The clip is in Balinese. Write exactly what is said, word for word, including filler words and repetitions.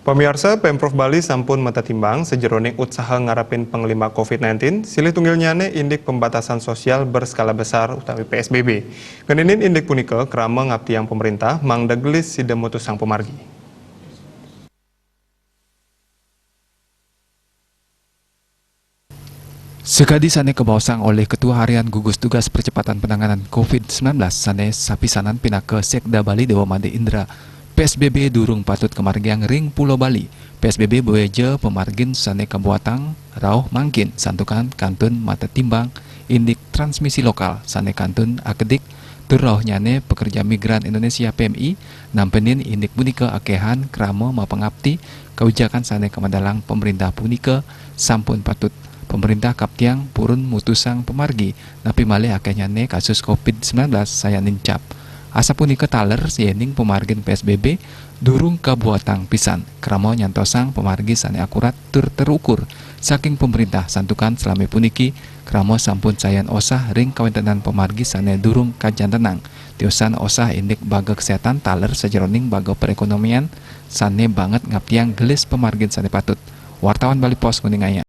Pamiarsa, Pemprov Bali sampun matetimbang sajeroning utsaha ngarepin panglimbak covid nineteen, silih tunggilnyane indik pembatasan sosial berskala besar utawi P S B B. Ngeninin indik punika krama ngaptiang pemerintah mangda gelis sida mutusang pamargi. Sakadi sane kabaosang olih Ketua Harian Gugus Tugas Percepatan Penanganan covid sembilan belas sane sapisanan pinaka Sekda Bali Dewa Made Indra, P S B B durung patut kamargiang ring Pulo Bali. P S B B boya ja pamargin sane kabuatang rauh mangkin santukan kantun matetimbang indik transmisi lokal sane kantun akedik tur rauhnyane pekerja migran Indonesia P M I nampenin indik punika akehan krama mapangapti kawijakan sane kamedalang pemerintah punika sampun patut. Pemerintah kaptiang purun mutusang pamargi, napi malih akehnyane kasus covid sembilan belas sayan nincap. Asapunika taler yening pamargin P S B B durung kabuatang pisan. Krama nyantosang pamargi sane akurat tur terukur saking pemerintah santukan salami puniki krama sampun sayan osah ring kawentenan pamargi sane durung kajantenang. Tiosan osah indik baga kesehatan taler sajeroning baga perekonomian sane banget ngaptiang gelis pamargin sane patut. Wartawan Bali Post nguningayang.